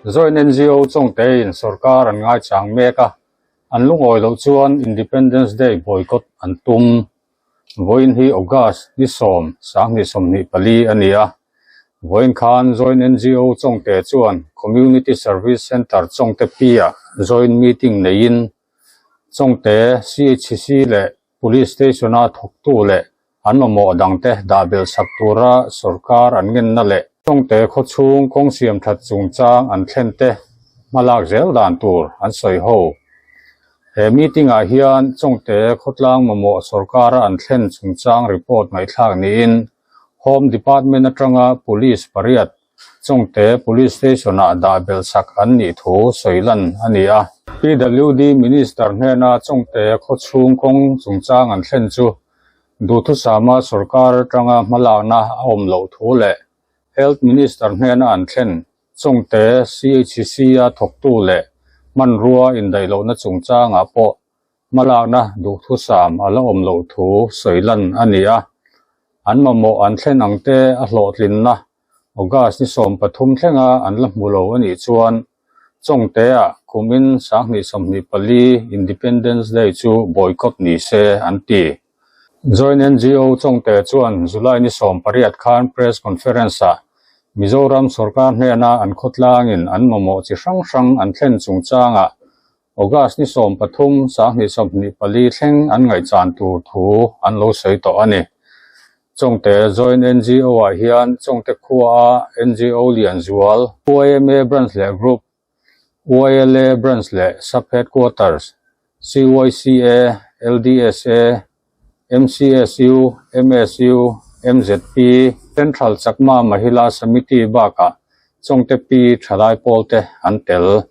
Joint NGO Chawngte in sorkar an ngaichang mek a, an lungawi loh chuan Independence Day boycott an tum. Vawiin hi August ni sawm, sanghnih 24 a ni a. Vawiin khan Joint NGO Chawngte chuan Community Service Centre Chawngte P-ah joint meeting neiin Chawngte CHC leh Police Station-a thawktu leh an mamawh dangte dah belh sak tura sorkar an ngenna leh Chawngte khawchhung kawng siam that chungchang an thlen te hmalak zel dan tur an sawi ho. He meeting-ah hian Chawngte khawtlang mamawh sorkara an thlen chungchang report ngaihthlak niin Home Department atanga Police pariat Chawngte Police Station-ah dah belh sak an nih thu sawi lan a ni a. PWD Minister hnena Chawngte khawchhung kawng chungchang an thlen chu duhthusama sorkar atanga hmalakna a awm loh thu leh Health Minister hnena an thlen Chawngte CHC-a thawktu leh hmanrua indaih lohna chungchangah pawh Hmalakna duhthusam a la awm loh thu sawi lan a ni a, an mamawh an thlen ang te a hlawhtlinna August ni 13 thlenga an la hmu lo a nih chuan Chawngte-ah kumin 2024 Independence Day chu boycott ni se an ti. Joint NGO Chawngte chuan July ni 18 khan press conference-ah Mizoram sorkar hnena an khawtlangin an mamawh chi hrang hrang an thlen chungchangah August ni 13, 2024 thleng an ngaihchan tur thu an lo sawi tawh a ni. Chawngte Joint NGO ah hian Chawngte khuaa NGO lian zual, YMA Branch leh Group, YLA Branch leh Sub Headquarters, CYCA, LDSA, MCSU, MSU, MZP, Central Chakma Mahila Samiti bakah Chawngte Pi Thalai Pawlte an tel.